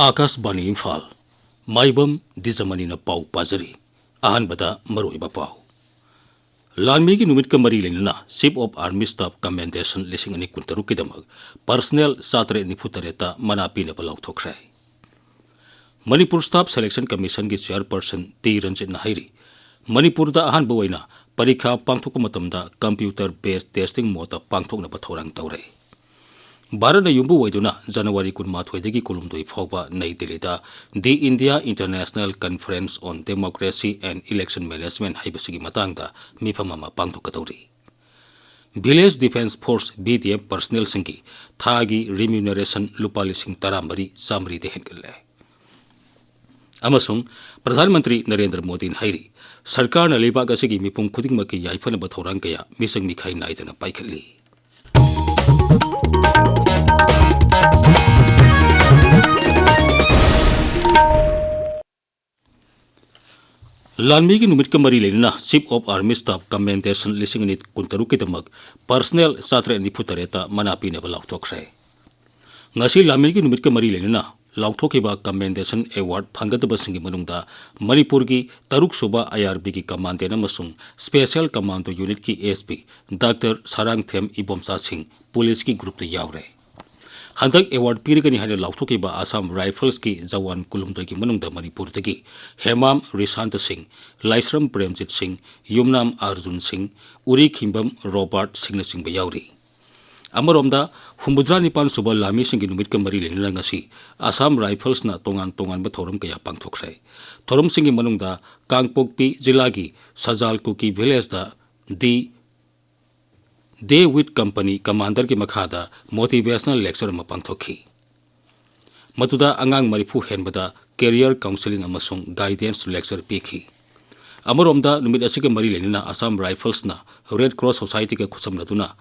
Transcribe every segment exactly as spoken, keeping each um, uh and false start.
ꯑꯥꯀꯥꯁꯕꯥꯅꯤ ꯏꯝꯐꯥꯜ꯫ ꯃꯥꯏꯕꯝ ꯗꯤꯖꯃꯅꯤꯅ ꯄꯥꯎ ꯄꯥꯖꯔꯤ꯫ ꯑꯍꯥꯟꯕꯗ ꯃꯔꯨꯑꯣꯏꯕ ꯄꯥꯎ꯫ ꯂꯥꯟꯃꯤꯒꯤ ꯅꯨꯃꯤꯠꯀ ꯃꯔꯤ ꯂꯩꯅꯅ Chief of Army Staff Commendation ꯂꯤꯁꯤꯡ ꯑꯅꯤ ꯀꯨꯟꯇꯔꯨꯛꯀꯤꯗꯃꯛ personnel ꯆꯥꯇꯔꯦꯠ ꯅꯤꯐꯨ ꯇꯔꯦꯠꯇ ꯃꯅꯥ ꯄꯤꯅꯕ ꯂꯥꯎꯊꯣꯛꯈ꯭ꯔꯦ꯫ ꯃꯅꯤꯄꯨꯔ Staff Selection Commissionꯒꯤ Chairperson ꯇꯤ ꯔꯟꯖꯤꯠꯅ ꯍꯥꯏꯔꯤ, ꯃꯅꯤꯄꯨꯔꯗ ꯑꯍꯥꯟꯕ ꯑꯣꯏꯅ ꯄꯔꯤꯈꯥ ꯄꯥꯡꯊꯣꯛꯄ ꯃꯇꯝꯗ computer based testing modeꯇ ꯄꯥꯡꯊꯣꯛꯅꯕ ꯊꯧꯔꯥꯡ ꯇꯧꯔꯦ꯫ ꯚꯥꯔꯠꯅ ꯌꯨꯝꯕꯨ ꯑꯣꯏꯗꯨꯅ ꯖꯅꯋꯥꯔꯤ ꯀꯨꯟꯃꯥꯊꯣꯏꯗꯒꯤ ꯀꯨꯟꯍꯨꯝꯗꯣꯏ ꯐꯥꯎꯕ ꯅꯩ ꯗꯤꯜꯂꯤꯗ The India International Conference on Democracy and Election Management ꯍꯥꯏꯕꯁꯤꯒꯤ ꯃꯇꯥꯡꯗ ꯃꯤꯐꯝ ꯑꯃ ꯄꯥꯡꯊꯣꯛꯀꯗꯧꯔꯤ꯫ Village Defence Force, V D F, personnelꯁꯤꯡꯒꯤ ꯊꯥꯒꯤ remuneration ꯂꯨꯄꯥ ꯂꯤꯁꯤꯡ ꯇꯔꯥꯃꯔꯤ ꯆꯥꯃꯔꯤꯗ ꯍꯦꯟꯒꯠꯂꯦ꯫ ꯑꯃꯁꯨꯡ ꯄ꯭ꯔꯙꯥꯟ ꯃꯟꯇ꯭ꯔꯤ ꯅꯔꯦꯟꯗ꯭ꯔ ꯃꯣꯗꯤꯅ ꯍꯥꯏꯔꯤ, ꯁꯔꯀꯥꯔꯅ ꯂꯩꯕꯥꯛ ꯑꯁꯤꯒꯤ ꯃꯤꯄꯨꯝ ꯈꯨꯗꯤꯡꯃꯛꯀꯤ ꯌꯥꯏꯐꯅꯕ ꯊꯧꯔꯥꯡ ꯀꯌꯥ ꯃꯤꯆꯪ ꯃꯤꯈꯥꯏ ꯅꯥꯏꯗꯅ ꯄꯥꯏꯈꯠꯂꯤ꯫ ꯂꯥꯟꯃꯤꯒꯤ ꯅꯨꯃꯤꯠꯀ ꯃꯔꯤ ꯂꯩꯅꯅ Chief of Army Staff Commendation ꯂꯤꯁꯤꯡ ꯑꯅꯤ ꯀꯨꯟꯇꯔꯨꯛꯀꯤꯗꯃꯛ personnel ꯆꯥꯇꯔꯦꯠ ꯅꯤꯐꯨ ꯇꯔꯦꯠꯇ ꯃꯅꯥ ꯄꯤꯅꯕ ꯂꯥꯎꯊꯣꯛꯈ꯭ꯔꯦ꯫ ꯉꯁꯤ ꯂꯥꯟꯃꯤꯒꯤ ꯅꯨꯃꯤꯠꯀ ꯃꯔꯤ ꯂꯩꯅꯅ ꯂꯥꯎꯊꯣꯛꯈꯤꯕ Commendation Award ꯐꯪꯒꯗꯕꯁꯤꯡꯒꯤ ꯃꯅꯨꯡꯗꯗ ꯃꯅꯤꯄꯨꯔꯒꯤ ꯇꯔꯨꯛ ꯁꯨꯕ I R Bꯒꯤ Commandant ꯑꯃꯁꯨꯡ Special Commando Unitꯀꯤ S P Doctor ꯁꯥꯔꯥꯡꯊꯦꯝ Ibomcha ꯁꯤꯡ Policeꯀꯤ groupꯇ ꯌꯥꯎꯔꯦ꯫ ꯍꯟꯗꯛ award ꯄꯤꯔꯒꯅꯤ ꯍꯥꯏꯅ ꯂꯥꯎꯊꯣꯛꯈꯤꯕ Assam Riflesꯀꯤ ꯖꯋꯥꯟ ꯀꯨꯟꯍꯨꯝꯗꯣꯏꯒꯤ ꯃꯅꯨꯡꯗ ꯃꯅꯤꯄꯨꯔꯗꯒꯤ ꯍꯦꯃꯥꯝ ꯔꯤꯁꯥꯟꯇ ꯁꯤꯡ, ꯂꯥꯏꯁ꯭ꯔꯝ ꯄ꯭ꯔꯦꯝꯖꯤꯠ ꯁꯤꯡ, ꯌꯨꯝꯅꯥꯝ ꯑꯥꯔꯖꯨꯟ ꯁꯤꯡ, ꯎꯔꯤꯈꯤꯡꯕꯝ ꯔꯣꯕꯥꯔꯠ ꯁꯤꯡꯅꯆꯤꯡꯕ ꯌꯥꯎꯔꯤ꯫ ꯑꯃꯔꯣꯝꯗ, ꯍꯨꯝꯐꯨꯇꯔꯥ ꯅꯤꯄꯥꯟ ꯁꯨꯕ ꯂꯥꯟꯃꯤꯁꯤꯡꯒꯤ ꯅꯨꯃꯤꯠꯀ ꯃꯔꯤ ꯂꯩꯅꯅ ꯉꯁꯤ Assam Riflesꯅ ꯇꯣꯉꯥꯟ ꯇꯣꯉꯥꯟꯕ ꯊꯧꯔꯝ ꯀꯌꯥ ꯄꯥꯡꯊꯣꯛꯈ꯭ꯔꯦ꯫ ꯊꯧꯔꯝꯁꯤꯡꯒꯤ ꯃꯅꯨꯡꯗ ꯀꯥꯡꯄꯣꯛꯄꯤ ꯖꯤꯂꯥꯒꯤ ꯁꯖꯥꯜ ꯀꯨꯀꯤ villageꯇ The Day with Company Commanderꯒꯤ ꯃꯈꯥꯗ motivational lecture ꯑꯃ ꯄꯥꯡꯊꯣꯛꯈꯤ꯫ ꯃꯗꯨꯗ ꯑꯉꯥꯡ ꯃꯔꯤꯐꯨ ꯍꯦꯟꯕꯗ career counselling ꯑꯃꯁꯨꯡ guidance lecture ꯄꯤꯈꯤ꯫ ꯑꯃꯔꯣꯝꯗ, ꯅꯨꯃꯤꯠ ꯑꯁꯤꯒ ꯃꯔꯤ ꯂꯩꯅꯅ Assam Riflesꯅ Red Cross Societyꯒ ꯈꯨꯠꯁꯝꯅꯗꯨꯅ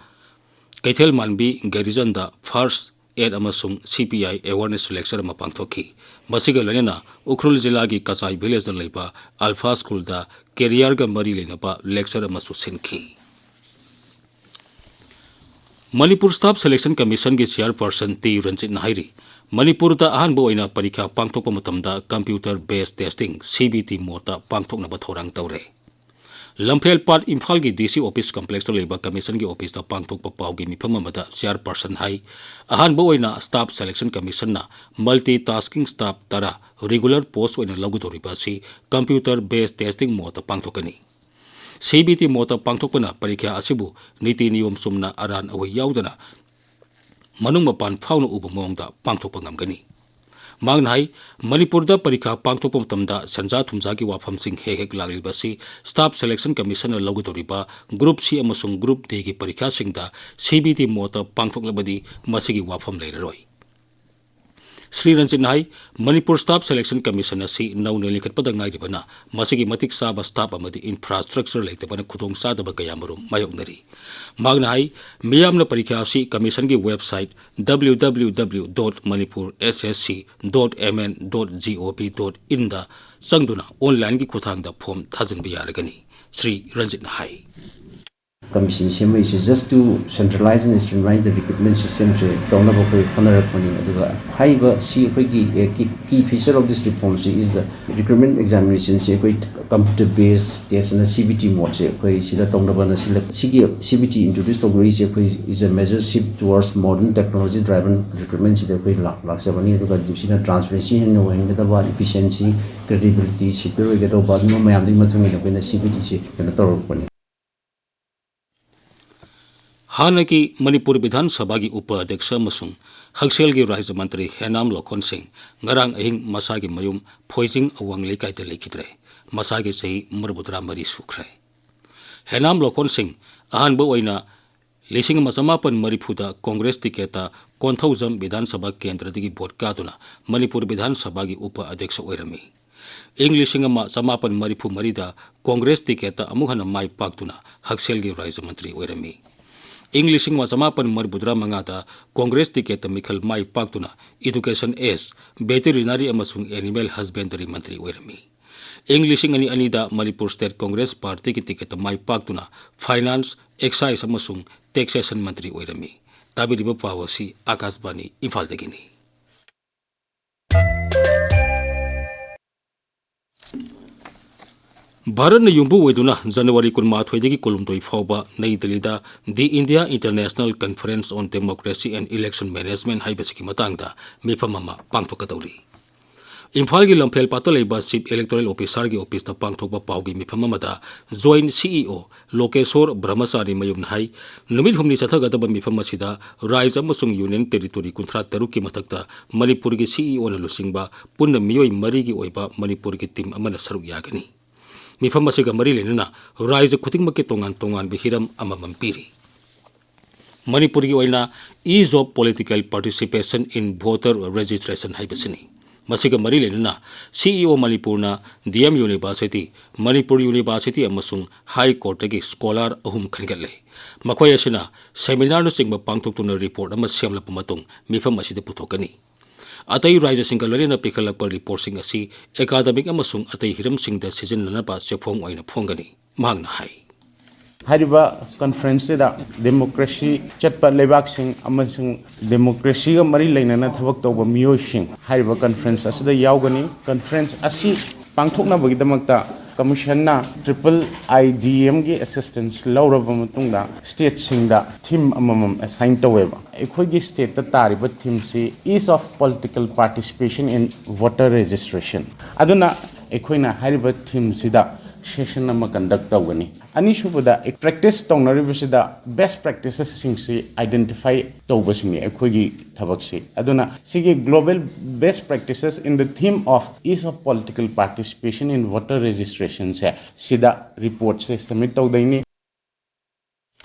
ꯀꯩꯊꯦꯜ ꯃꯥꯟꯕꯤ garrisonꯗ first aid ꯑꯃꯁꯨꯡ C P I awareness lecture ꯑꯃ ꯄꯥꯡꯊꯣꯛꯈꯤ꯫ ꯃꯁꯤꯒ ꯂꯣꯏꯅꯅ ꯎꯈ꯭ꯔꯨꯜ ꯖꯤꯂꯥꯒꯤ ꯀꯆꯥꯏ villageꯇ ꯂꯩꯕ Alpha Schoolꯗ careerꯒ ꯃꯔꯤ ꯂꯩꯅꯕ lecture ꯑꯃꯁꯨ ꯁꯤꯟꯈꯤ꯫ ꯃꯅꯤꯄꯨꯔ Staff Selection Commissionꯒꯤ Chairperson ꯇꯤ ꯔꯟꯖꯤꯠꯅ ꯍꯥꯏꯔꯤ, ꯃꯅꯤꯄꯨꯔꯗ ꯑꯍꯥꯟꯕ ꯑꯣꯏꯅ ꯄꯔꯤꯈ꯭ꯌꯥ ꯄꯥꯡꯊꯣꯛꯄ ꯃꯇꯝꯗ Computer Based Testing, C B T, ꯃꯣꯠꯇ ꯄꯥꯡꯊꯣꯛꯅꯕ ꯊꯧꯔꯥꯡ ꯇꯧꯔꯦ꯫ ꯂꯝꯐꯦꯜ ꯄꯥꯠ, ꯏꯝꯐꯥꯜꯒꯤ D C office complexꯇ ꯂꯩꯕ commissionꯒꯤ officeꯇ ꯄꯥꯡꯊꯣꯛꯄ ꯄꯥꯎꯒꯤ ꯃꯤꯐꯝ ꯑꯃꯗ Chairperson ꯍꯥꯏ, ꯑꯍꯥꯟꯕ ꯑꯣꯏꯅ Staff Selection Commissionꯅ multitasking staff ꯇꯔꯥ regular post ꯑꯣꯏꯅ ꯂꯧꯒꯗꯧꯔꯤꯕ ꯑꯁꯤ Computer Based Testing ꯃꯣꯠꯇ ꯄꯥꯡꯊꯣꯛꯀꯅꯤ꯫ C B T ꯃꯣꯠꯇ ꯄꯥꯡꯊꯣꯛꯄꯅ ꯄꯔꯤꯈ꯭ꯌꯥ ꯑꯁꯤꯕꯨ ꯅꯤꯇꯤ ꯅꯤꯌꯣꯝ ꯆꯨꯝꯅ ꯑꯔꯥꯟ ꯑꯍꯣꯏ ꯌꯥꯎꯗꯅ ꯃꯅꯨꯡ ꯃꯄꯥꯟ ꯐꯥꯎꯅ ꯎꯕ ꯃꯑꯣꯡꯗ ꯄꯥꯡꯊꯣꯛꯄ ꯉꯝꯒꯅꯤ꯫ ꯃꯍꯥꯛꯅ ꯍꯥꯏ, ꯃꯅꯤꯄꯨꯔꯗ ꯄꯔꯤꯈꯥ ꯄꯥꯡꯊꯣꯛꯄ ꯃꯇꯝꯗ ꯁꯦꯟꯖꯥ ꯊꯨꯝꯖꯥꯒꯤ ꯋꯥꯐꯝꯁꯤꯡ ꯍꯦꯛ ꯍꯦꯛ ꯂꯥꯛꯂꯤꯕ ꯑꯁꯤ Staff Selection Commissionꯅ ꯂꯧꯒꯗꯧꯔꯤꯕ Group C ꯑꯃꯁꯨꯡ Group Dꯒꯤ ꯄꯔꯤꯈꯥꯁꯤꯡꯗ C B T ꯃꯣꯠꯇ ꯄꯥꯡꯊꯣꯛꯂꯕꯗꯤ ꯃꯁꯤꯒꯤ ꯋꯥꯐꯝ ꯂꯩꯔꯔꯣꯏ꯫ ꯁ꯭ꯔꯤ ꯔꯟꯖꯤꯠꯅ ꯍꯥꯏ, ꯃꯅꯤꯄꯨꯔ Staff Selection Commission ꯑꯁꯤ ꯅꯧꯅ ꯂꯤꯡꯈꯠꯄꯗ ꯉꯥꯏꯔꯤꯕꯅ ꯃꯁꯤꯒꯤ ꯃꯇꯤꯛ ꯆꯥꯕ staff ꯑꯃꯗꯤ infrastructure ꯂꯩꯇꯕꯅ ꯈꯨꯗꯣꯡꯆꯥꯗꯕ ꯀꯌꯥꯃꯔꯨꯝ ꯃꯥꯌꯣꯛꯅꯔꯤ꯫ ꯃꯍꯥꯛꯅ ꯍꯥꯏ, ꯃꯤꯌꯥꯝꯅ ꯄꯔꯤꯈ꯭ꯌꯥ ꯑꯁꯤ commissionꯒꯤ website W W W dot manipur S S C dot M N dot gov dot inꯗ ꯆꯪꯗꯨꯅ onlineꯒꯤ ꯈꯨꯠꯊꯥꯡꯗ form ꯊꯥꯖꯤꯟꯕ ꯌꯥꯔꯒꯅꯤ꯫ ꯁ꯭ꯔꯤ ꯔꯟꯖꯤꯠꯅ ꯍꯥꯏ꯫ Commission ꯁꯦꯝꯃꯛꯏꯁꯦ just to centralize and streamline the recruitment systemꯁꯦ ꯇꯧꯅꯕ ꯑꯩꯈꯣꯏ ꯍꯣꯠꯅꯔꯛꯄꯅꯤ꯫ ꯑꯗꯨꯒ ꯍꯥꯏꯔꯤꯕ ꯁꯤ ꯑꯩꯈꯣꯏꯒꯤ key feature of this reformꯁꯤ is the recruitment examinationꯁꯦ ꯑꯩꯈꯣꯏ computer based test ꯑꯅ C B T ꯃꯣꯠꯁꯦ ꯑꯩꯈꯣꯏ ꯁꯤꯗ ꯇꯧꯅꯕꯅ ꯁꯤꯜꯂꯛ ꯁꯤꯒꯤ C B T introduce ꯇꯧꯗꯣꯔꯤꯁꯦ ꯑꯩꯈꯣꯏ is a major shift towards modern technology driven recruitmentꯁꯤꯗ ꯑꯩꯈꯣꯏ ꯂꯥꯛ ꯂꯥꯛꯆꯕꯅꯤ꯫ ꯑꯗꯨꯒ ꯁꯤꯅ transparency ꯍꯦꯟꯅ ꯑꯣꯏꯍꯟꯒꯗꯕ, efficiency, credibility, secure ꯑꯣꯏꯒꯗꯧꯕ ꯑꯗꯨꯝꯕ ꯃꯌꯥꯝꯗꯨꯒꯤ ꯃꯇꯨꯡ ꯏꯟꯅ ꯑꯩꯈꯣꯏꯅ C B Tꯁꯤ ꯀꯩꯅꯣ ꯇꯧꯔꯛꯄꯅꯤ꯫ ꯍꯥꯟꯅꯒꯤ ꯃꯅꯤꯄꯨꯔ ꯕꯤꯙꯥꯟ ꯁꯚꯥꯒꯤ ꯎꯄ ꯑꯗ꯭ꯌꯛꯁ ꯑꯃꯁꯨꯡ ꯍꯛꯁꯦꯜꯒꯤ ꯔꯥꯖ꯭ꯌ ꯃꯟꯇ꯭ꯔꯤ ꯍꯦꯅꯥꯝ ꯂꯣꯈꯣꯟ ꯁꯤꯡ ꯉꯔꯥꯡ ꯑꯍꯤꯡ ꯃꯁꯥꯒꯤ ꯃꯌꯨꯝ ꯐꯣꯏꯖꯤꯡ ꯑꯋꯥꯡ ꯂꯩꯀꯥꯏꯗ ꯂꯩꯈꯤꯗ꯭ꯔꯦ꯫ ꯃꯁꯥꯒꯤ ꯆꯍꯤ ꯃꯔꯤꯐꯨꯇꯔꯥꯃꯔꯤ ꯁꯨꯈ꯭ꯔꯦ꯫ ꯍꯦꯅꯥꯝ ꯂꯣꯈꯣꯟ ꯁꯤꯡ ꯑꯍꯥꯟꯕ ꯑꯣꯏꯅ ꯂꯤꯁꯤꯡ ꯑꯃ ꯆꯃꯥꯄꯟ ꯃꯔꯤꯐꯨꯗ ꯀꯣꯡꯒ꯭ꯔꯦꯁ ꯇꯤꯀꯦꯠꯇ ꯀꯣꯟꯊꯧꯖꯝ ꯕꯤꯙꯥꯟ ꯁꯚꯥ ꯀꯦꯟꯗ꯭ꯔꯗꯒꯤ ꯚꯣꯠ ꯀꯥꯗꯨꯅ ꯃꯅꯤꯄꯨꯔ ꯕꯤꯙꯥꯟ ꯁꯚꯥꯒꯤ ꯎꯄ ꯑꯗ꯭ꯌꯛꯁ ꯑꯣꯏꯔꯝꯃꯤ꯫ ꯏꯪ ꯂꯤꯁꯤꯡ ꯑꯃ ꯆꯃꯥꯄꯟ ꯃꯔꯤꯐꯨ ꯃꯔꯤꯗ ꯀꯣꯡꯒ꯭ꯔꯦꯁ ꯇꯤꯀꯦꯠꯇ ꯑꯃꯨꯛ ꯍꯟꯅ ꯃꯥꯏ ꯄꯥꯛꯇꯨꯅ ꯍꯛꯁꯦꯜꯒꯤ ꯔꯥꯖ꯭ꯌ ꯃꯟꯇ꯭ꯔꯤ ꯑꯣꯏꯔꯝꯃꯤ꯫ ꯏꯪ ꯂꯤꯁꯤꯡ ꯑꯃ ꯆꯃꯥꯄꯟ ꯃꯔꯤꯐꯨꯇꯔꯥ ꯃꯉꯥꯗ ꯀꯣꯡꯒ꯭ꯔꯦꯁ ꯇꯤꯀꯦꯠꯇ ꯃꯤꯈꯜ ꯃꯥꯏ ꯄꯥꯛꯇꯨꯅ Education S, Veterinary ꯑꯃꯁꯨꯡ Animal Husbandry ꯃꯟꯇ꯭ꯔꯤ ꯑꯣꯏꯔꯝꯃꯤ꯫ ꯏꯪ ꯂꯤꯁꯤꯡ ꯑꯅꯤ ꯑꯅꯤꯗ ꯃꯅꯤꯄꯨꯔ State Congress Partyꯒꯤ ꯇꯤꯀꯦꯠꯇ ꯃꯥꯏ ꯄꯥꯛꯇꯨꯅ Finance, Excise ꯑꯃꯁꯨꯡ ꯇꯦꯛꯁꯦꯁꯟ ꯃꯟꯇ꯭ꯔꯤ ꯑꯣꯏꯔꯝꯃꯤ꯫ ꯇꯥꯕꯤꯔꯤꯕ ꯄꯥꯎ ꯑꯁꯤ ꯑꯀꯥꯁꯕꯥꯅꯤ ꯏꯝꯐꯥꯜꯗꯒꯤꯅꯤ꯫ ꯚꯥꯔꯠꯅ ꯌꯨꯝꯕꯨ ꯑꯣꯏꯗꯨꯅ ꯖꯅꯋꯥꯔꯤ ꯀꯨꯟꯃꯥꯊꯣꯏꯗꯒꯤ ꯀꯨꯟꯍꯨꯝꯗꯣꯏ ꯐꯥꯎꯕ ꯅꯩ ꯗꯤꯜꯂꯤꯗ The India International Conference on Democracy and Election Management ꯍꯥꯏꯕꯁꯤꯒꯤ ꯃꯇꯥꯡꯗ ꯃꯤꯐꯝ ꯑꯃ ꯄꯥꯡꯊꯣꯛꯀꯗꯧꯔꯤ꯫ ꯏꯝꯐꯥꯜꯒꯤ ꯂꯝꯐꯦꯜ ꯄꯥꯠꯇ ꯂꯩꯕ Chief Electoral Officerꯒꯤ officeꯇ ꯄꯥꯡꯊꯣꯛꯄ ꯄꯥꯎꯒꯤ ꯃꯤꯐꯝ ꯑꯃꯗ Joint CEO ꯂꯣꯀꯦꯁꯣꯔ ꯕ꯭ꯔꯍꯃꯆꯥꯔꯤ ꯃꯌꯨꯝꯅ ꯍꯥꯏ, ꯅꯨꯃꯤꯠ ꯍꯨꯝꯅꯤ ꯆꯠꯊꯒꯗꯕ ꯃꯤꯐꯝ ꯑꯁꯤꯗ ꯔꯥꯏꯖ ꯑꯃꯁꯨꯡ Union Territory ꯀꯨꯟꯊ꯭ꯔꯥ ꯇꯔꯨꯛꯀꯤ ꯃꯊꯛꯇ ꯃꯅꯤꯄꯨꯔꯒꯤ CEOꯅ ꯂꯨꯆꯤꯡꯕ ꯄꯨꯟꯅ ꯃꯤꯑꯣꯏ ꯃꯔꯤꯒꯤ ꯑꯣꯏꯕ ꯃꯅꯤꯄꯨꯔꯒꯤ team ꯑꯃꯅ ꯁꯔꯨꯛ ꯌꯥꯒꯅꯤ꯫ ꯃꯤꯐꯝ ꯑꯁꯤꯒ ꯃꯔꯤ ꯂꯩꯅꯅ ꯔꯥꯏꯖ ꯈꯨꯗꯤꯡꯃꯛꯀꯤ ꯇꯣꯉꯥꯟ ꯇꯣꯉꯥꯟꯕ ꯍꯤꯔꯝ ꯑꯃꯃꯝ ꯄꯤꯔꯤ꯫ ꯃꯅꯤꯄꯨꯔꯒꯤ ꯑꯣꯏꯅ Ease of Political Participation in Voter Registration ꯍꯥꯏꯕꯁꯤꯅꯤ꯫ ꯃꯁꯤꯒ ꯃꯔꯤ ꯂꯩꯅꯅ CEO ꯃꯅꯤꯄꯨꯔꯅ DM University, ꯃꯅꯤꯄꯨꯔ University ꯑꯃꯁꯨꯡ High Courtꯇꯒꯤ scholar ꯑꯍꯨꯝ ꯈꯟꯒꯠꯂꯦ꯫ ꯃꯈꯣꯏ ꯑꯁꯤꯅ seminarꯅꯆꯤꯡꯕ ꯄꯥꯡꯊꯣꯛꯇꯨꯅ report ꯑꯃ ꯁꯦꯝꯂꯛꯄ ꯃꯇꯨꯡ ꯃꯤꯐꯝ ꯑꯁꯤꯗ ꯄꯨꯊꯣꯛꯀꯅꯤ꯫ ꯑꯇꯩ ꯔꯥꯏꯖꯁꯤꯡꯒ ꯂꯣꯏꯅꯅ ꯄꯤꯈꯠꯂꯛꯄ reportꯁꯤꯡ ꯑꯁꯤ academic ꯑꯃꯁꯨꯡ ꯑꯇꯩ ꯍꯤꯔꯝꯁꯤꯡꯗ ꯁꯤꯖꯤꯟꯅꯅꯕ ꯆꯦꯐꯣꯡ ꯑꯣꯏꯅ ꯐꯣꯡꯒꯅꯤ꯫ ꯃꯍꯥꯛꯅ ꯍꯥꯏ꯫ ꯍꯥꯏꯔꯤꯕ conferenceꯁꯤꯗ democracy ꯆꯠꯄ ꯂꯩꯕꯥꯛꯁꯤꯡ ꯑꯃꯁꯨꯡ democracyꯒ ꯃꯔꯤ ꯂꯩꯅꯅ ꯊꯕꯛ ꯇꯧꯕ ꯃꯤꯑꯣꯏꯁꯤꯡ ꯍꯥꯏꯔꯤꯕ conference ꯑꯁꯤꯗ ꯌꯥꯎꯒꯅꯤ꯫ Conference ꯑꯁꯤ ꯄꯥꯡꯊꯣꯛꯅꯕꯒꯤꯗꯃꯛꯇ commissionꯅ triple IDMꯒꯤ assistance ꯂꯧꯔꯕ ꯃꯇꯨꯡꯗ stateꯁꯤꯡꯗ theme ꯑꯃꯃꯝ assign ꯇꯧꯋꯦꯕ꯫ ꯑꯩꯈꯣꯏꯒꯤ stateꯇ ꯇꯥꯔꯤꯕ themeꯁꯤ Ease of Political Participation in Voter Registration꯫ ꯑꯗꯨꯅ ꯑꯩꯈꯣꯏꯅ ꯍꯥꯏꯔꯤꯕ themeꯁꯤꯗ session ꯑꯃ conduct ꯇꯧꯒꯅꯤ꯫ ꯑꯅꯤꯁꯨꯕꯗ, practice ꯇꯧꯅꯔꯤꯕꯁꯤꯗ best practicesꯁꯤꯡꯁꯤ identify ꯇꯧꯕꯁꯤꯡꯅꯤ ꯑꯩꯈꯣꯏꯒꯤ ꯊꯕꯛꯁꯤ꯫ ꯑꯗꯨꯅ ꯁꯤꯒꯤ global best practices in the theme of ease of political participation in voter registrationꯁꯦ ꯁꯤꯗ reportꯁꯦ submit ꯇꯧꯗꯣꯏꯅꯤ꯫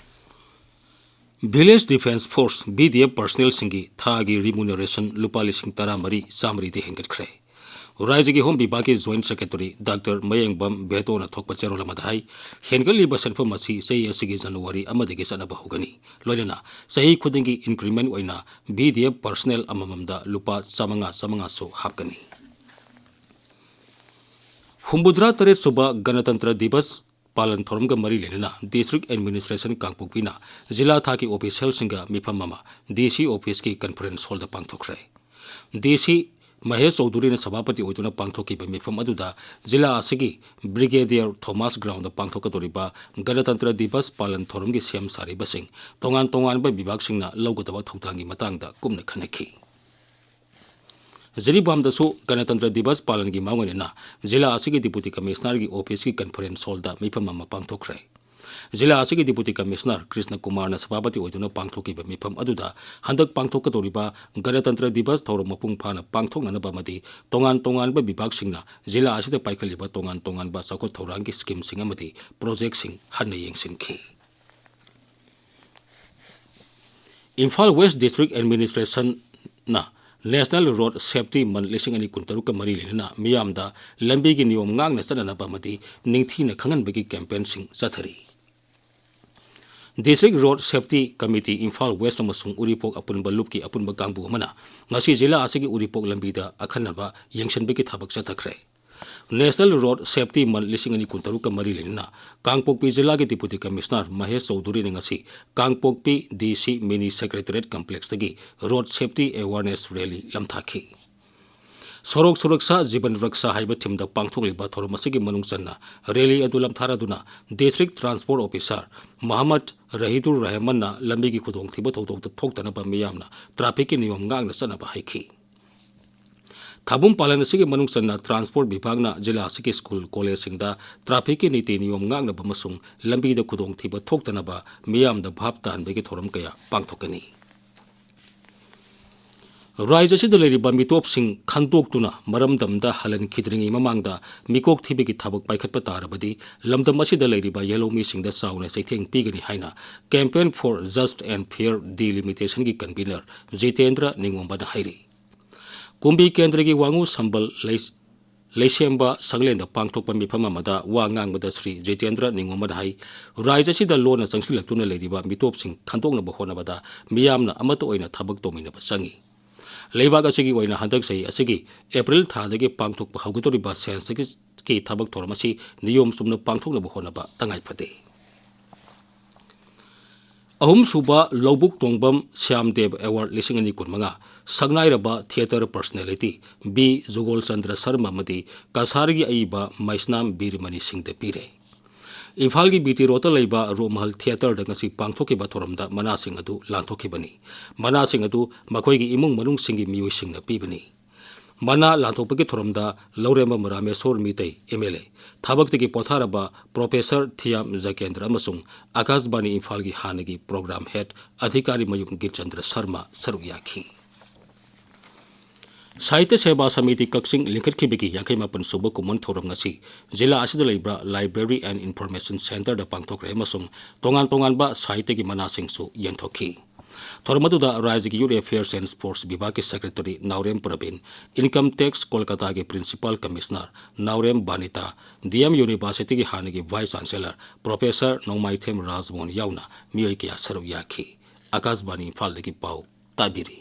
Village Defence Force, VDF personnelꯁꯤꯡꯒꯤ ꯊꯥꯒꯤ remuneration ꯂꯨꯄꯥ ꯂꯤꯁꯤꯡ ꯇꯔꯥꯃꯔꯤ ꯆꯥꯃꯔꯤꯗ ꯍꯦꯟꯒꯠꯈ꯭ꯔꯦ꯫ ꯔꯥꯏꯖꯒꯤ Home ꯕꯤꯚꯥꯒꯀꯤ Joint Secretary Doctor ꯃꯌꯦꯡꯕꯝ ꯕꯦꯇꯣꯅ ꯊꯣꯛꯄ ꯆꯦꯔꯣꯜ ꯑꯃꯗ ꯍꯥꯏ, ꯍꯦꯟꯒꯠꯂꯤꯕ ꯁꯦꯟꯐꯝ ꯑꯁꯤ ꯆꯍꯤ ꯑꯁꯤꯒꯤ January ꯑꯃꯗꯒꯤ ꯆꯠꯅꯕ ꯍꯧꯒꯅꯤ꯫ ꯂꯣꯏꯅꯅ ꯆꯍꯤ ꯈꯨꯗꯤꯡꯒꯤ increment ꯑꯣꯏꯅ VDF personnel ꯑꯃꯃꯝꯗ ꯂꯨꯄꯥ ꯆꯥꯃꯉꯥ ꯆꯥꯃꯉꯥꯁꯨ ꯍꯥꯞꯀꯅꯤ꯫ ꯍꯨꯝꯐꯨꯇꯔꯥ ꯇꯔꯦꯠ ꯁꯨꯕ ꯒꯅꯇꯟꯇ꯭ꯔ ꯗꯤꯕꯁ ꯄꯥꯂꯟ ꯊꯧꯔꯝꯒ ꯃꯔꯤ ꯂꯩꯅꯅ District Administration ꯀꯥꯡꯄꯣꯛꯄꯤꯅ ꯖꯤꯂꯥ ꯊꯥꯛꯀꯤ ꯑꯣꯐꯤꯁꯤꯌꯦꯜꯁꯤꯡꯒ ꯃꯤꯐꯝ ꯑꯃ DC officeꯀꯤ conference hallꯗ ꯄꯥꯡꯊꯣꯛꯈ꯭ꯔꯦ꯫ DC ꯃꯍꯦꯁ ꯆꯧꯙꯨꯔꯤꯅ ꯁꯚꯥꯄꯇꯤ ꯑꯣꯏꯗꯨꯅ ꯄꯥꯡꯊꯣꯛꯈꯤꯕ ꯃꯤꯐꯝ ꯑꯗꯨꯗ ꯖꯤꯂꯥ ꯑꯁꯤꯒꯤ Brigadier Thomas Groundꯗ ꯄꯥꯡꯊꯣꯛꯀꯗꯧꯔꯤꯕ ꯒꯅꯇꯟꯇ꯭ꯔ ꯗꯤꯕꯁ ꯄꯥꯂꯟ ꯊꯧꯔꯝꯒꯤ ꯁꯦꯝ ꯁꯥꯔꯤꯕꯁꯤꯡ ꯇꯣꯉꯥꯟ ꯇꯣꯉꯥꯟꯕ ꯕꯤꯚꯥꯒꯁꯤꯡꯅ ꯂꯧꯒꯗꯕ ꯊꯧꯗꯥꯡꯒꯤ ꯃꯇꯥꯡꯗ ꯀꯨꯞꯅ ꯈꯟꯅꯈꯤ꯫ ꯖꯤꯔꯤꯕꯥꯝꯗꯁꯨ ꯒꯅꯇꯟꯇ꯭ꯔ ꯗꯤꯕꯁ ꯄꯥꯂꯟꯒꯤ ꯃꯥꯡꯑꯣꯏꯅꯅ ꯖꯤꯂꯥ ꯑꯁꯤꯒꯤ Deputy Commissionerꯒꯤ officeꯀꯤ conference hallꯗ ꯃꯤꯐꯝ ꯑꯃ ꯄꯥꯡꯊꯣꯛꯈ꯭ꯔꯦ꯫ ꯖꯤꯂꯥ ꯑꯁꯤꯒꯤ Deputy Commissioner ꯀ꯭ꯔꯤꯁꯅ ꯀꯨꯃꯥꯔꯅ ꯁꯚꯥꯄꯇꯤ ꯑꯣꯏꯗꯨꯅ ꯄꯥꯡꯊꯣꯛꯈꯤꯕ ꯃꯤꯐꯝ ꯑꯗꯨꯗ ꯍꯟꯗꯛ ꯄꯥꯡꯊꯣꯛꯀꯗꯧꯔꯤꯕ ꯒꯅꯇꯟꯇ꯭ꯔ ꯗꯤꯕꯁ ꯊꯧꯔꯝ ꯃꯄꯨꯡ ꯐꯥꯅ ꯄꯥꯡꯊꯣꯛꯅꯅꯕ ꯑꯃꯗꯤ ꯇꯣꯉꯥꯟ ꯇꯣꯉꯥꯟꯕ ꯕꯤꯚꯥꯒꯁꯤꯡꯅ ꯖꯤꯂꯥ ꯑꯁꯤꯗ ꯄꯥꯏꯈꯠꯂꯤꯕ ꯇꯣꯉꯥꯟ ꯇꯣꯉꯥꯟꯕ ꯆꯥꯎꯈꯠ ꯊꯧꯔꯥꯡꯒꯤ schemeꯁꯤꯡ ꯑꯃꯗꯤ projectꯁꯤꯡ ꯍꯟꯅ ꯌꯦꯡꯁꯤꯟꯈꯤ꯫ Imphal West District Administrationꯅ National Road Safety Month ꯂꯤꯁꯤꯡ ꯑꯅꯤ ꯀꯨꯟꯇꯔꯨꯛꯀ ꯃꯔꯤ ꯂꯩꯅꯅ ꯃꯤꯌꯥꯝꯗ ꯂꯝꯕꯤꯒꯤ ꯅꯤꯌꯣꯝ ꯉꯥꯛꯅ ꯆꯠꯅꯅꯕ ꯑꯃꯗꯤ ꯅꯤꯡꯊꯤꯅ ꯈꯪꯍꯟꯕꯒꯤ campaignꯁꯤꯡ ꯆꯠꯊꯔꯤ꯫ District Road Safety Committee Imphal West ꯑꯃꯁꯨꯡ ꯎꯔꯤꯄꯣꯛ ꯑꯄꯨꯟꯕ ꯂꯨꯞꯀꯤ ꯑꯄꯨꯟꯕ ꯀꯥꯡꯕꯨ ꯑꯃꯅ ꯉꯁꯤ ꯖꯤꯂꯥ ꯑꯁꯤꯒꯤ ꯎꯔꯤꯄꯣꯛ ꯂꯝꯕꯤꯗ ꯑꯈꯟꯅꯕ ꯌꯦꯡꯁꯤꯟꯕꯒꯤ ꯊꯕꯛ ꯆꯠꯊꯈ꯭ꯔꯦ꯫ National Road Safety Month ꯂꯤꯁꯤꯡ ꯑꯅꯤ ꯀꯨꯟꯇꯔꯨꯛꯀ ꯃꯔꯤ ꯂꯩꯅꯅ ꯀꯥꯡꯄꯣꯛꯄꯤ ꯖꯤꯂꯥꯒꯤ Deputy Commissioner ꯃꯍꯦꯁ ꯆꯧꯙꯨꯔꯤꯅ ꯉꯁꯤ ꯀꯥꯡꯄꯣꯛꯄꯤ DC Mini Secretariat Complexꯇꯒꯤ Road Safety Awareness Rally ꯂꯝꯊꯥꯈꯤ꯫ ꯁꯣꯔꯣꯛ ꯁꯨꯔꯛꯁꯥ ꯖꯤꯕꯟ ꯔꯛꯁꯥ ꯍꯥꯏꯕ themeꯗ ꯄꯥꯡꯊꯣꯛꯂꯤꯕ ꯊꯧꯔꯝ ꯑꯁꯤꯒꯤ ꯃꯅꯨꯡ ꯆꯟꯅ rally ꯑꯗꯨ ꯂꯝꯊꯥꯔꯗꯨꯅ District Transport Officer ꯃꯍꯃꯗ ꯔꯍꯤꯗꯨꯔ ꯔꯍꯃꯟꯅ ꯂꯝꯕꯤꯒꯤ ꯈꯨꯗꯣꯡꯊꯤꯕ ꯊꯧꯗꯣꯛꯇ ꯊꯣꯛꯇꯅꯕ ꯃꯤꯌꯥꯝꯅ trafficꯀꯤ ꯅꯤꯌꯣꯝ ꯉꯥꯛꯅ ꯆꯠꯅꯕ ꯍꯥꯏꯈꯤ꯫ ꯊꯥꯕꯨꯝ ꯄꯥꯂꯟ ꯑꯁꯤꯒꯤ ꯃꯅꯨꯡ ꯆꯟꯅ transport ꯕꯤꯚꯥꯒꯅ ꯖꯤꯂꯥ ꯑꯁꯤꯒꯤ school collegeꯁꯤꯡꯗ trafficꯀꯤ ꯅꯤꯇꯤ ꯅꯤꯌꯣꯝ ꯉꯥꯛꯅꯕ ꯑꯃꯁꯨꯡ ꯂꯝꯕꯤꯗ ꯈꯨꯗꯣꯡꯊꯤꯕ ꯊꯣꯛꯇꯅꯕ ꯃꯤꯌꯥꯝꯗ ꯚꯥꯞ ꯇꯥꯍꯟꯕꯒꯤ ꯊꯧꯔꯝ ꯀꯌꯥ ꯄꯥꯡꯊꯣꯛꯀꯅꯤ꯫ ꯔꯥꯖ꯭ꯌ ꯑꯁꯤꯗ ꯂꯩꯔꯤꯕ ꯃꯤꯇꯣꯞꯁꯤꯡ ꯈꯟꯗꯣꯛꯇꯨꯅ ꯃꯔꯝꯗꯝꯗ ꯍꯜꯍꯟꯈꯤꯗ꯭ꯔꯤꯉꯩ ꯃꯃꯥꯡꯗ ꯃꯤꯀꯣꯛ ꯊꯤꯕꯒꯤ ꯊꯕꯛ ꯄꯥꯏꯈꯠꯄ ꯇꯥꯔꯕꯗꯤ ꯂꯝꯗꯝ ꯑꯁꯤꯗ ꯂꯩꯔꯤꯕ ꯌꯦꯜꯍꯧꯃꯤꯁꯤꯡꯗ ꯆꯥꯎꯅ ꯆꯩꯊꯦꯡ ꯄꯤꯒꯅꯤ ꯍꯥꯏꯅ Campaign for Just and Fair Delimitationꯒꯤ convener Jitendra ꯅꯤꯉꯣꯝꯕꯅ ꯍꯥꯏꯔꯤ꯫ ꯀꯨꯝꯕꯤ ꯀꯦꯟꯗ꯭ꯔꯒꯤ ꯋꯥꯉꯨ ꯁꯝꯕꯜ ꯂꯩ-, ꯂꯩꯁꯦꯝꯕ ꯁꯪꯂꯦꯟꯗ ꯄꯥꯡꯊꯣꯛꯄ ꯃꯤꯐꯝ ꯑꯃꯗ ꯋꯥ ꯉꯥꯡꯕꯗ ꯁ꯭ꯔꯤ ꯖꯤꯇꯦꯟꯗ꯭ꯔ ꯅꯤꯉꯣꯝꯕꯅ ꯍꯥꯏ, ꯔꯥꯖ꯭ꯌ ꯑꯁꯤꯗ ꯂꯣꯟꯅ ꯆꯪꯁꯤꯜꯂꯛꯇꯨꯅ ꯂꯩꯔꯤꯕ ꯃꯤꯇꯣꯞꯁꯤꯡ ꯈꯟꯗꯣꯛꯅꯕ ꯍꯣꯠꯅꯕꯗ ꯃꯤꯌꯥꯝꯅ ꯑꯃꯠꯇ ꯑꯣꯏꯅ ꯊꯕꯛ ꯇꯧꯃꯤꯟꯅꯕ ꯆꯪꯏ꯫ ꯂꯩꯕꯥꯛ ꯑꯁꯤꯒꯤ ꯑꯣꯏꯅ ꯍꯟꯗꯛ ꯆꯍꯤ ꯑꯁꯤꯒꯤ ꯑꯦꯄ꯭ꯔꯤꯜ ꯊꯥꯗꯒꯤ ꯄꯥꯡꯊꯣꯛꯄ ꯍꯧꯒꯗꯧꯔꯤꯕ censusꯀꯤ ꯀꯤ ꯊꯕꯛ ꯊꯧꯔꯝ ꯑꯁꯤ ꯅꯤꯌꯣꯝ ꯆꯨꯝꯅ ꯄꯥꯡꯊꯣꯛꯅꯕ ꯍꯣꯠꯅꯕ ꯇꯉꯥꯏ ꯐꯗꯦ꯫ ꯑꯍꯨꯝꯁꯨꯕ ꯂꯧꯕꯨꯛ ꯇꯣꯡꯕꯝ ꯁ꯭ꯌꯥꯝ ꯗꯦꯕ ꯑꯦꯋꯥꯔꯗ ꯂꯤꯁꯤꯡ ꯑꯅꯤ ꯀꯨꯟꯃꯉꯥ ꯁꯛꯅꯥꯏꯔꯕ ꯊꯤꯌꯦꯇꯔ ꯄꯔꯁꯅꯦꯂꯤꯇꯤ ꯕꯤ ꯖꯨꯒꯣꯜꯆꯟꯗ꯭ꯔ ꯁꯔꯃ ꯑꯃꯗꯤ ꯀꯁꯥꯔꯒꯤ ꯑꯏꯕ ꯃꯩꯁꯅꯥꯝ ꯕꯤꯔꯃꯅꯤ ꯁꯤꯡꯗ ꯄꯤꯔꯦ꯫ ꯏꯝꯐꯥꯜꯒꯤ ꯕꯤ ꯇꯤ ꯔꯣꯗꯇ ꯂꯩꯕ ꯔꯨꯞꯃꯍꯜ ꯊꯤꯌꯦꯇꯔꯗ ꯉꯁꯤ ꯄꯥꯡꯊꯣꯛꯈꯤꯕ ꯊꯧꯔꯝꯗ ꯃꯅꯥꯁꯤꯡ ꯑꯗꯨ ꯂꯥꯟꯊꯣꯛꯈꯤꯕꯅꯤ꯫ ꯃꯅꯥꯁꯤꯡ ꯑꯗꯨ ꯃꯈꯣꯏꯒꯤ ꯏꯃꯨꯡ ꯃꯅꯨꯡꯁꯤꯡꯒꯤ ꯃꯤꯑꯣꯏꯁꯤꯡꯅ ꯄꯤꯕꯅꯤ꯫ ꯃꯅꯥ ꯂꯥꯟꯊꯣꯛꯄꯒꯤ ꯊꯧꯔꯝꯗ ꯂꯧꯔꯦꯝꯕꯝ Rameshwor Meitei, M L A, ꯊꯕꯛꯇꯒꯤ ꯄꯣꯊꯥꯔꯕ ꯄ꯭ꯔꯣꯐꯦꯁꯔ ꯊꯤꯌꯥꯝ ꯖꯀꯦꯟꯗ꯭ꯔ ꯑꯃꯁꯨꯡ ꯑꯥꯀꯥꯁꯕꯥꯅꯤ ꯏꯝꯐꯥꯜꯒꯤ ꯍꯥꯟꯅꯒꯤ ꯄ꯭ꯔꯣꯒ꯭ꯔꯥꯝ ꯍꯦꯗ ꯑꯙꯤꯀꯥꯔꯤ ꯃꯌꯨꯝ ꯒꯤꯔꯆꯟꯗ꯭ꯔ ꯁꯔꯃ ꯁꯔꯨꯛ ꯌꯥꯈꯤ꯫ ꯁꯥꯍꯤꯇ꯭ꯌ ꯁꯦꯕꯥ ꯁꯃꯤꯇꯤ ꯀꯛꯆꯤꯡ ꯂꯤꯡꯈꯠꯈꯤꯕꯒꯤ ꯌꯥꯡꯈꯩ ꯃꯥꯄꯟ ꯁꯨꯕ ꯀꯨꯝꯑꯣꯟ ꯊꯧꯔꯝ ꯉꯁꯤ ꯖꯤꯂꯥ ꯑꯁꯤꯗ ꯂꯩꯕ Library and Information Centreꯗ ꯄꯥꯡꯊꯣꯛꯈ꯭ꯔꯦ ꯑꯃꯁꯨꯡ ꯇꯣꯉꯥꯟ ꯇꯣꯉꯥꯟꯕ ꯁꯥꯍꯤꯇ꯭ꯌꯒꯤ ꯃꯅꯥꯁꯤꯡꯁꯨ ꯌꯦꯟꯊꯣꯛꯈꯤ꯫ ꯊꯧꯔꯝ ꯑꯗꯨꯗ ꯔꯥꯖ꯭ꯌꯒꯤ Youth Affairs and Sports ꯕꯤꯚꯥꯒꯀꯤ secretary Naorem Prabin, Income Tax ꯀꯣꯜꯀꯇꯥꯒꯤ principal commissioner Naorem Banita, D M ꯌꯨꯅꯤꯚꯔꯁꯤꯇꯤꯒꯤ ꯍꯥꯟꯅꯒꯤ vice chancellor professor Nongmaithem Rajmohan ꯌꯥꯎꯅ ꯃꯤꯑꯣꯏ ꯀꯌꯥ ꯁꯔꯨꯛ ꯌꯥꯈꯤ꯫ ꯑꯥꯀꯥꯁꯕꯥꯅꯤ ꯏꯝꯐꯥꯜꯗꯒꯤ ꯄꯥꯎ ꯇꯥꯕꯤꯔꯤ꯫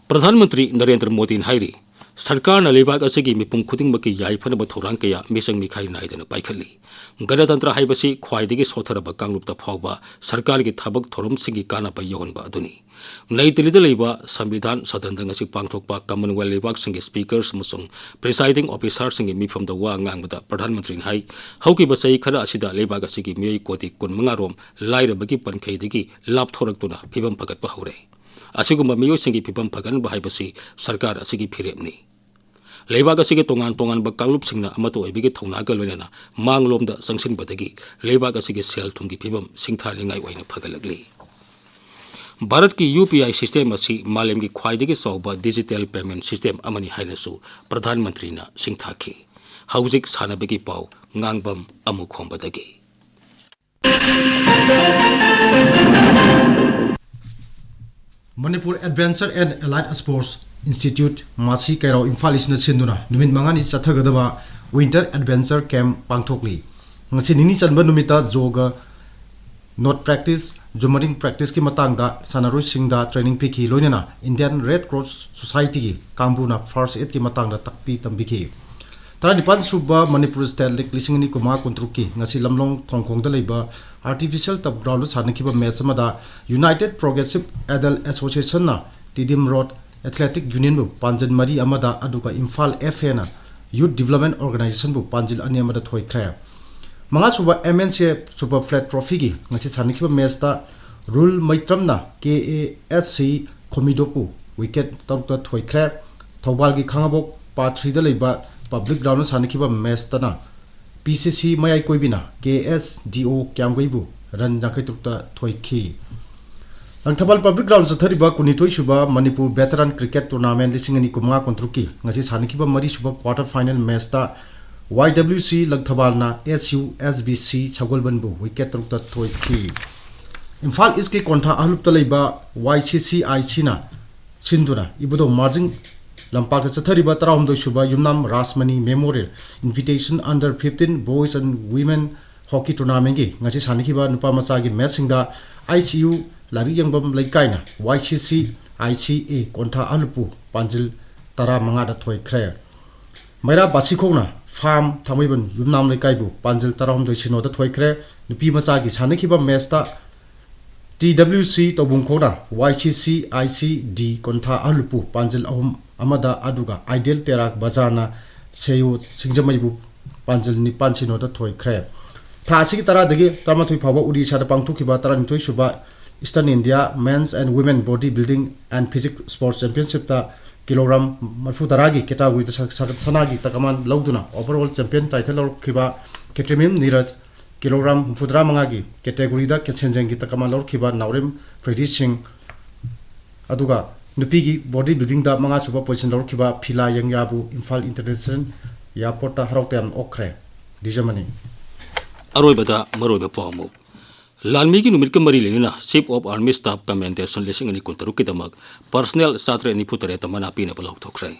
ꯄ꯭ꯔꯙꯥꯟ ꯃꯟꯇ꯭ꯔꯤ ꯅꯔꯦꯟꯗ꯭ꯔ ꯃꯣꯗꯤꯅ ꯍꯥꯏꯔꯤ, ꯁꯔꯀꯥꯔꯅ ꯂꯩꯕꯥꯛ ꯑꯁꯤꯒꯤ ꯃꯤꯄꯨꯝ ꯈꯨꯗꯤꯡꯃꯛꯀꯤ ꯌꯥꯏꯐꯅꯕ ꯊꯧꯔꯥꯡ ꯀꯌꯥ ꯃꯤꯆꯪ ꯃꯤꯈꯥꯏ ꯅꯥꯏꯗꯅ ꯄꯥꯏꯈꯠꯂꯤ꯫ ꯒꯅꯇꯟꯇ꯭ꯔ ꯍꯥꯏꯕꯁꯤ ꯈ꯭ꯋꯥꯏꯗꯒꯤ ꯁꯣꯠꯊꯔꯕ ꯀꯥꯡꯂꯨꯞꯇ ꯐꯥꯎꯕ ꯁꯔꯀꯥꯔꯒꯤ ꯊꯕꯛ ꯊꯧꯔꯝꯁꯤꯡꯒꯤ ꯀꯥꯟꯅꯕ ꯌꯧꯍꯟꯕ ꯑꯗꯨꯅꯤ꯫ ꯅꯩ ꯗꯤꯜꯂꯤꯗ ꯂꯩꯕ ꯁꯪꯕꯤꯙꯥꯟ ꯁꯗꯟꯗ ꯉꯁꯤ ꯄꯥꯡꯊꯣꯛꯄ ꯀꯃꯟꯋꯦꯜꯊ ꯂꯩꯕꯥꯛꯁꯤꯡꯒꯤ ꯁ꯭ꯄꯤꯀꯔꯁ ꯑꯃꯁꯨꯡ ꯄ꯭ꯔꯤꯁꯥꯏꯗꯤꯡ ꯑꯣꯐꯤꯁꯥꯔꯁꯤꯡꯒꯤ ꯃꯤꯐꯝꯗ ꯋꯥ ꯉꯥꯡꯕꯗ ꯄ꯭ꯔꯙꯥꯟ ꯃꯟꯇ꯭ꯔꯤꯅ ꯍꯥꯏ, ꯍꯧꯈꯤꯕ ꯆꯍꯤ ꯈꯔ ꯑꯁꯤꯗ ꯂꯩꯕꯥꯛ ꯑꯁꯤꯒꯤ ꯃꯤꯑꯣꯏ ꯀꯣꯇꯤ ꯀꯨꯟꯃꯉꯥ ꯔꯣꯝ ꯂꯥꯏꯔꯕꯒꯤ ꯄꯟꯈꯩꯗꯒꯤ ꯂꯥꯞꯊꯣꯔꯛꯇꯨꯅ ꯐꯤꯕꯝ ꯐꯒꯠꯄ ꯍꯧꯔꯦ꯫ ꯑꯁꯤꯒꯨꯝꯕ ꯃꯤꯑꯣꯏꯁꯤꯡꯒꯤ ꯐꯤꯕꯝ ꯐꯒꯠꯍꯟꯕ ꯍꯥꯏꯕꯁꯤ ꯁꯔꯀꯥꯔ ꯑꯁꯤꯒꯤ ꯐꯤꯔꯦꯞꯅꯤ꯫ ꯂꯩꯕꯥꯛ ꯑꯁꯤꯒꯤ ꯇꯣꯉꯥꯟ ꯇꯣꯉꯥꯟꯕ ꯀꯥꯡꯂꯨꯞꯁꯤꯡꯅ ꯑꯃꯠꯇ ꯑꯣꯏꯕꯒꯤ ꯊꯧꯅꯥꯒ ꯂꯣꯏꯅꯅ ꯃꯥꯡꯂꯣꯝꯗ ꯆꯪꯁꯤꯟꯕꯗꯒꯤ ꯂꯩꯕꯥꯛ ꯑꯁꯤꯒꯤ ꯁꯦꯜ ꯊꯨꯝꯒꯤ ꯐꯤꯕꯝ ꯁꯤꯡꯊꯥꯅꯤꯡꯉꯥꯏ ꯑꯣꯏꯅ ꯐꯒꯠꯂꯛꯂꯤ꯫ ꯚꯥꯔꯠꯀꯤ ꯌꯨ ꯄꯤ ꯑꯥꯏ ꯁꯤꯁꯇꯦꯝ ꯑꯁꯤ ꯃꯥꯂꯦꯝꯒꯤ ꯈ꯭ꯋꯥꯏꯗꯒꯤ ꯆꯥꯎꯕ ꯗꯤꯖꯤꯇꯦꯜ ꯄꯦꯃꯦꯟꯠ ꯁꯤꯁꯇꯦꯝ ꯑꯃꯅꯤ ꯍꯥꯏꯅꯁꯨ ꯄ꯭ꯔꯙꯥꯟ ꯃꯟꯇ꯭ꯔꯤꯅ ꯁꯤꯡꯊꯥꯈꯤ꯫ ꯍꯧꯖꯤꯛ ꯁꯥꯟꯅꯕꯒꯤ ꯄꯥꯎ, ꯉꯥꯡꯕꯝ ꯑꯃꯨꯈꯣꯝꯕꯗꯒꯤ꯫ Manipur Adventure and Allied Sports Institute, ꯃꯥꯁꯤ ꯀꯩꯔꯥꯎ ꯏꯝꯐꯥꯜ ꯏꯁꯅ ꯁꯤꯟꯗꯨꯅ ꯅꯨꯃꯤꯠ ꯃꯉꯥꯅꯤ ꯆꯠꯊꯒꯗꯕ Winter Adventure Camp ꯄꯥꯡꯊꯣꯛꯂꯤ꯫ ꯉꯁꯤ ꯅꯤꯅꯤ ꯆꯟꯕ ꯅꯨꯃꯤꯠꯇ ꯖꯣꯒ ꯅꯣꯠ ꯄ꯭ꯔꯦꯛꯇꯤꯁ, ꯖꯨꯃꯔꯤꯡ ꯄ꯭ꯔꯦꯛꯇꯤꯁꯀꯤ ꯃꯇꯥꯡꯗ ꯁꯥꯟꯅꯔꯣꯏꯁꯤꯡꯗ ꯇ꯭ꯔꯦꯅꯤꯡ ꯄꯤꯈꯤ, ꯂꯣꯏꯅꯅ ꯏꯟꯗꯤꯌꯟ ꯔꯦꯗ ꯀ꯭ꯔꯣꯁ ꯁꯣꯁꯥꯏꯇꯤꯒꯤ ꯀꯥꯡꯕꯨꯅ ꯐꯥꯔꯁ ꯑꯦꯗꯀꯤ ꯃꯇꯥꯡꯗ ꯇꯥꯛꯄꯤ ꯇꯝꯕꯤꯈꯤ꯫ ꯇꯔꯥꯅꯤꯄꯥꯟ ꯁꯨꯕ ꯃꯅꯤꯄꯨꯔ ꯁ꯭ꯇꯦꯠ ꯂꯤꯒ ꯂꯤꯁꯤꯡ ꯑꯅꯤ ꯀꯨꯟꯃꯉꯥ ꯀꯨꯟꯇꯔꯨꯛꯀꯤ ꯉꯁꯤ ꯂꯝꯂꯣꯡ ꯊꯣꯡꯈꯣꯡꯗ ꯂꯩꯕ ꯑꯥꯔꯇꯤꯐꯤꯁꯤꯌꯦꯜ ꯇꯔꯐ ꯒ꯭ꯔꯥꯎꯟꯗ ꯁꯥꯟꯅꯈꯤꯕ ꯃꯦꯠꯆ ꯑꯃꯗ ꯌꯨꯅꯥꯏꯇꯦꯗ ꯄ꯭ꯔꯣꯒ꯭ꯔꯦꯁꯤꯚ ꯑꯦꯗꯜ ꯑꯦꯁꯣꯁꯤꯌꯦꯁꯟꯅ ꯇꯤꯗꯤꯝ ꯔꯣꯗ ꯑꯦꯊꯂꯦꯇꯤꯛ ꯌꯨꯅꯤꯌꯟꯕꯨ ꯄꯥꯟꯖꯤꯜ ꯃꯔꯤ ꯑꯃꯗ, ꯑꯗꯨꯒ ꯏꯝꯐꯥꯜ ꯑꯦꯐ ꯑꯦꯅ ꯌꯨꯠ ꯗꯤꯕ꯭ꯂꯞꯃꯦꯟ ꯑꯣꯔꯒꯅꯥꯏꯖꯦꯁꯟꯕꯨ ꯄꯥꯟꯖꯤꯜ ꯑꯅꯤ ꯑꯃꯗ ꯊꯣꯏꯈ꯭ꯔꯦ꯫ ꯃꯉꯥꯁꯨꯕ M N C F super flat ꯇ꯭ꯔꯣꯐꯤꯒꯤ ꯉꯁꯤ ꯁꯥꯟꯅꯈꯤꯕ ꯃꯦꯠꯆꯇ rule ꯃꯩꯇ꯭ꯔꯝꯅ K A S C ꯈꯣꯃꯤꯗꯣꯛꯄꯨ wicket ꯇꯔꯨꯛꯇ ꯊꯣꯏꯈ꯭ꯔꯦ꯫ ꯊꯧꯕꯥꯜꯒꯤ ꯈꯥꯉꯕꯣꯛ ꯄꯥꯔꯠ ꯊ꯭ꯔꯤꯗ ꯂꯩꯕ ꯄꯕ꯭ꯂꯤꯛ ꯒ꯭ꯔꯥꯎꯟꯗ ꯁꯥꯟꯅꯈꯤꯕ ꯃꯦꯠꯆꯇꯅ ꯄꯤ ꯁꯤ ꯁꯤ ꯃꯌꯥꯏ ꯀꯣꯏꯕꯤꯅ ꯀꯦ ꯑꯦꯁ ꯗꯤ ꯑꯣ ꯀ꯭ꯌꯥꯝꯒꯩꯕꯨ ꯔꯟ ꯌꯥꯡꯈꯩ ꯇꯔꯨꯛꯇ ꯊꯣꯏꯈꯤ꯫ ꯂꯪꯊꯕꯥꯜ ꯄꯕ꯭ꯂꯤꯛ ꯒ꯭ꯔꯥꯎꯟꯗ ꯆꯠꯊꯔꯤꯕ ꯀꯨꯟꯅꯤꯊꯣꯏ ꯁꯨꯕ ꯃꯅꯤꯄꯨꯔ ꯚꯦꯇꯔꯥꯟ ꯀ꯭ꯔꯤꯀꯦꯠ ꯇꯣꯔꯅꯥꯃꯦꯟ ꯂꯤꯁꯤꯡ ꯑꯅꯤ ꯀꯨꯟꯃꯉꯥ ꯀꯨꯟꯇꯔꯨꯛꯀꯤ ꯉꯁꯤ ꯁꯥꯟꯅꯈꯤꯕ ꯃꯔꯤꯁꯨꯕ ꯀ꯭ꯋꯥꯔꯇꯔ ꯐꯥꯏꯅꯦꯜ ꯃꯦꯠꯆꯇ ꯋꯥꯏ ꯗꯕ꯭ꯂꯤꯎ ꯁꯤ ꯂꯪꯊꯕꯥꯜꯅ S U S B C ꯁꯒꯣꯜꯕꯟꯕꯨ wicket ꯇꯔꯨꯛꯇ ꯊꯣꯏꯈꯤ꯫ ꯏꯝꯐꯥꯜ ꯏꯁꯀꯤ ꯀꯣꯟꯊꯥ ꯑꯍꯂꯨꯞꯇ ꯂꯩꯕ ꯋꯥꯏ ꯁꯤ ꯁꯤ ꯑꯥꯏ ꯁꯤꯅ ꯁꯤꯟꯗꯨꯅ ꯏꯕꯨꯙꯧ ꯃꯥꯔꯖꯤꯡ ꯂꯝꯄꯥꯛꯇ ꯆꯠꯊꯔꯤꯕ ꯇꯔꯥꯍꯨꯝꯗꯣꯏ ꯁꯨꯕ ꯌꯨꯝꯅꯥꯝ Rajmani memorial invitation under fifteen boys and women hockey ꯇꯣꯔꯅꯥꯃꯦꯟꯒꯤ ꯉꯁꯤ ꯁꯥꯟꯅꯈꯤꯕ ꯅꯨꯄꯥ ꯃꯆꯥꯒꯤ ꯃꯦꯠꯆꯁꯤꯡꯗ ꯑꯥꯏ ꯁꯤ ꯌꯨ ꯂꯥꯏꯔꯤꯛ ꯌꯦꯡꯐꯝ ꯂꯩꯀꯥꯏꯅ ꯋꯥꯏ ꯁꯤ ꯁꯤ ꯑꯥꯏ ꯁꯤ ꯑꯦ ꯀꯣꯟꯊꯥ ꯑꯍꯂꯨꯞꯄꯨ ꯄꯥꯟꯖꯤꯜ ꯇꯔꯥꯃꯉꯥꯗ ꯊꯣꯏꯈ꯭ꯔꯦ꯫ ꯃꯩꯔꯥ ꯕꯥꯁꯤꯈꯣꯡꯅ ꯐꯥꯝ ꯊꯥꯡꯃꯩꯕꯟ ꯌꯨꯝꯅꯥꯝ ꯂꯩꯀꯥꯏꯕꯨ ꯄꯥꯟꯖꯤꯜ ꯇꯔꯥꯍꯨꯝꯗꯣꯏ ꯁꯤꯅꯣꯗ ꯊꯣꯏꯈ꯭ꯔꯦ꯫ ꯅꯨꯄꯤ ꯃꯆꯥꯒꯤ ꯁꯥꯟꯅꯈꯤꯕ ꯃꯦꯠꯆꯇ ꯇꯤ ꯗꯕ꯭ꯂꯤꯎ ꯁꯤ ꯇꯧꯕꯨꯡꯈꯣꯛꯅ ꯋꯥꯏ ꯁꯤ ꯁꯤ ꯑꯥꯏ ꯁꯤ ꯗꯤ ꯀꯣꯟꯊꯥ ꯑꯍꯂꯨꯄꯨ ꯄꯥꯟꯖꯤꯜ ꯑꯍꯨꯝ ꯑꯃꯗ, ꯑꯗꯨꯒ ꯑꯥꯏꯗꯤꯌꯦꯜ ꯇꯦꯔꯥꯛ ꯕꯖꯥꯔꯅ ꯁꯦꯌꯨ ꯁꯤꯡꯖꯃꯩꯕꯨ ꯄꯥꯟꯖꯤꯜ ꯅꯤꯄꯥꯟ ꯁꯤꯅꯣꯗ ꯊꯣꯏꯈ꯭ꯔꯦ꯫ ꯊꯥ ꯑꯁꯤꯒꯤ ꯇꯔꯥꯗꯒꯤ ꯇꯔꯥꯃꯥꯊꯣꯏ ꯐꯥꯎꯕ ꯎꯗꯤꯁꯥꯗ ꯄꯥꯡꯊꯣꯛꯈꯤꯕ ꯇꯔꯥꯅꯤꯊꯣꯏ ꯁꯨꯕ Eastern India Men's and Women Body Building and Physique Sports Championshipꯇ ꯀꯤꯂꯣꯒ꯭ꯔꯥꯝ ꯃꯔꯤꯐꯨ ꯇꯔꯥꯒꯤ ꯀꯦꯇꯥꯒꯣꯔꯤꯗ ꯁ-, ꯁ-, ꯁꯅꯥꯒꯤ ꯇꯛ ꯑꯃ ꯂꯧꯗꯨꯅ ꯑꯣꯚꯔꯑꯣꯜ ꯆꯦꯝꯄꯤꯌꯟ ꯇꯥꯏꯇꯜ ꯂꯧꯔꯛꯈꯤꯕ ꯈꯦꯇ꯭ꯔꯤꯃꯌꯨꯝ ꯅꯤꯔꯖ, ꯀꯤꯂꯣꯒ꯭ꯔꯥꯝ ꯍꯨꯝꯐꯨꯇꯔꯥ ꯃꯉꯥꯒꯤ ꯀꯦꯇꯦꯒꯣꯔꯤꯗ ꯁꯦꯟꯖꯦꯡꯒꯤ ꯇꯛ ꯑꯃ ꯂꯧꯔꯛꯈꯤꯕ ꯅꯥꯎꯔꯦꯝ ꯐ꯭ꯔꯦꯗꯤ ꯁꯤꯡ, ꯑꯗꯨꯒ ꯅꯨꯄꯤꯒꯤ ꯕꯣꯗꯤ ꯕꯤꯜꯗꯤꯡꯗ ꯃꯉꯥꯁꯨꯕ ꯄꯣꯖꯤꯁꯟ ꯂꯧꯔꯛꯈꯤꯕ ꯐꯤꯂꯥ ꯌꯦꯡꯌꯥꯕꯨ ꯏꯝꯐꯥꯜ ꯏꯟꯇꯔꯅꯦꯁꯅꯦꯜ ꯏꯌꯥꯔꯄꯣꯔꯠꯇ ꯍꯔꯥꯎ ꯇꯌꯥꯝꯅ ꯑꯣꯛꯈ꯭ꯔꯦ꯫ ꯗꯤꯖꯃꯅꯤ꯫ ꯑꯔꯣꯏꯕꯗ ꯃꯔꯨꯑꯣꯏꯕ ꯄꯥꯎ ꯑꯃꯨꯛ꯫ ꯂꯥꯟꯃꯤꯒꯤ ꯅꯨꯃꯤꯠꯀ ꯃꯔꯤ ꯂꯩꯅꯅ Chief of Army Staff Commendation ꯂꯤꯁꯤꯡ ꯑꯅꯤ ꯀꯨꯟꯇꯔꯨꯛꯀꯤꯗꯃꯛ personnel ꯆꯥꯇꯔꯦꯠ ꯅꯤꯐꯨ ꯇꯔꯦꯠꯇ ꯃꯅꯥ ꯄꯤꯅꯕ ꯂꯥꯎꯊꯣꯛꯈ꯭ꯔꯦ꯫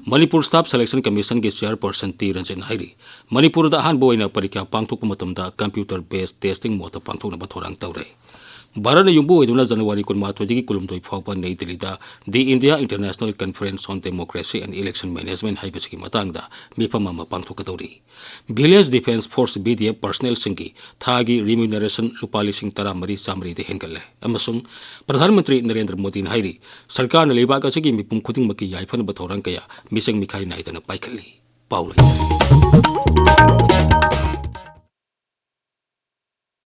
ꯃꯅꯤꯄꯨꯔ Staff Selection Commissionꯒꯤ Chairperson ꯇꯤ ꯔꯟꯖꯤꯠꯅ ꯍꯥꯏꯔꯤ, ꯃꯅꯤꯄꯨꯔꯗ ꯑꯍꯥꯟꯕ ꯑꯣꯏꯅ ꯄꯔꯤꯈ꯭ꯌꯥ ꯄꯥꯡꯊꯣꯛꯄ ꯃꯇꯝꯗ computer based testing modeꯇ ꯄꯥꯡꯊꯣꯛꯅꯕ ꯊꯧꯔꯥꯡ ꯇꯧꯔꯦ꯫ ꯚꯥꯔꯠꯅ ꯌꯨꯝꯕꯨ ꯑꯣꯏꯗꯨꯅ ꯖꯅꯋꯥꯔꯤ ꯀꯨꯟꯃꯥꯊꯣꯏꯗꯒꯤ ꯀꯨꯟꯍꯨꯝꯗꯣꯏ ꯐꯥꯎꯕ ꯅꯩ ꯗꯤꯜꯂꯤꯗ The India International Conference on Democracy and Election Management ꯍꯥꯏꯕꯁꯤꯒꯤ ꯃꯇꯥꯡꯗ ꯃꯤꯐꯝ ꯑꯃ ꯄꯥꯡꯊꯣꯛꯀꯗꯧꯔꯤ꯫ Village Defence Force, V D F personnelꯁꯤꯡꯒꯤ ꯊꯥꯒꯤ remuneration ꯂꯨꯄꯥ ꯂꯤꯁꯤꯡ ꯇꯔꯥꯃꯔꯤ ꯆꯥꯃꯔꯤꯗ ꯍꯦꯟꯒꯠꯂꯦ ꯑꯃꯁꯨꯡ ꯄ꯭ꯔꯙꯥꯟ ꯃꯟꯇ꯭ꯔꯤ ꯅꯔꯦꯟꯗ꯭ꯔ ꯃꯣꯗꯤꯅ ꯍꯥꯏꯔꯤ, ꯁꯔꯀꯥꯔꯅ ꯂꯩꯕꯥꯛ ꯑꯁꯤꯒꯤ ꯃꯤꯄꯨꯝ ꯈꯨꯗꯤꯡꯃꯛꯀꯤ ꯌꯥꯏꯐꯅꯕ ꯊꯧꯔꯥꯡ ꯀꯌꯥ ꯃꯤꯆꯪ ꯃꯤꯈꯥꯏ ꯅꯥꯏꯗꯅ ꯄꯥꯏꯈꯠꯂꯤ꯫ ꯄꯥꯎ ꯂꯣꯏꯁꯤꯜꯂꯦ꯫